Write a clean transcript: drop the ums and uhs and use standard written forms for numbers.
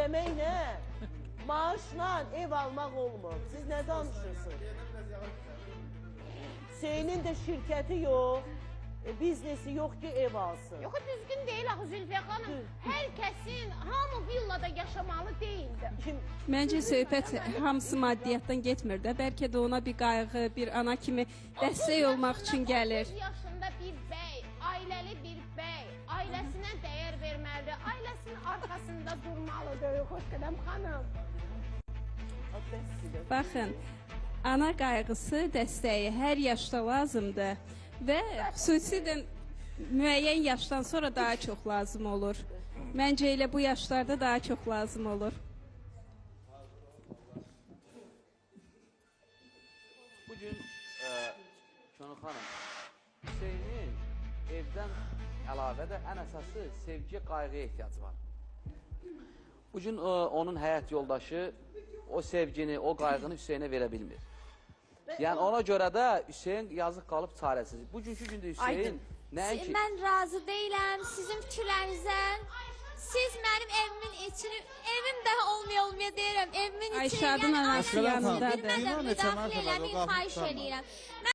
İşləməklə, maaşla ev almaq olmur. Siz nə danışırsınız? Hüseynin də şirkəti yox, biznesi yox ki, ev alsın. Yox, düzgün deyil axı Zülfiyə xanım. Hər kəsin, hamı villada yaşamalı deyildi. Kim? Məncə söhbət hamısı maddiyyatdan getmir də. Bəlkə də ona bir qayğı, bir ana kimi dəstək olmaq üçün gəlir. 30 yaşında bir bəy, ailəli bir bəy, ailəsinə dəyər verməlidir, ailəsinin arxasında durmalıdır. Xoşqədəm xanım. Baxın, ana qayğısı, dəstəyi hər yaşda lazımdır və xüsusilə müəyyən yaşdan sonra daha çox lazım olur. Məncə elə bu yaşlarda daha çox lazım olur. Bugün Könül xanım, Hüseynin evdən əlavə də ən əsası sevgi, qayğıya ehtiyacı var. Bugün onun həyat yoldaşı o sevgini, o qayğını Hüseynə verə bilmir. Yəni ona görə də Hüseyn yazıq qalıb çarəsiz. Bugünkü gündə Hüseyn nəinki... Mən razı deyiləm sizin fikirlərinizdən. Siz mənim evimin içini, evim daha olmaya deyirəm. Evimin içini, Ayşadın yəni anası ailəmin yanındadır. bilmədən İnan neçə müdaxilə mərtəbədir, o eləməyin, qapı xahiş qurtarmadı. eləyirəm.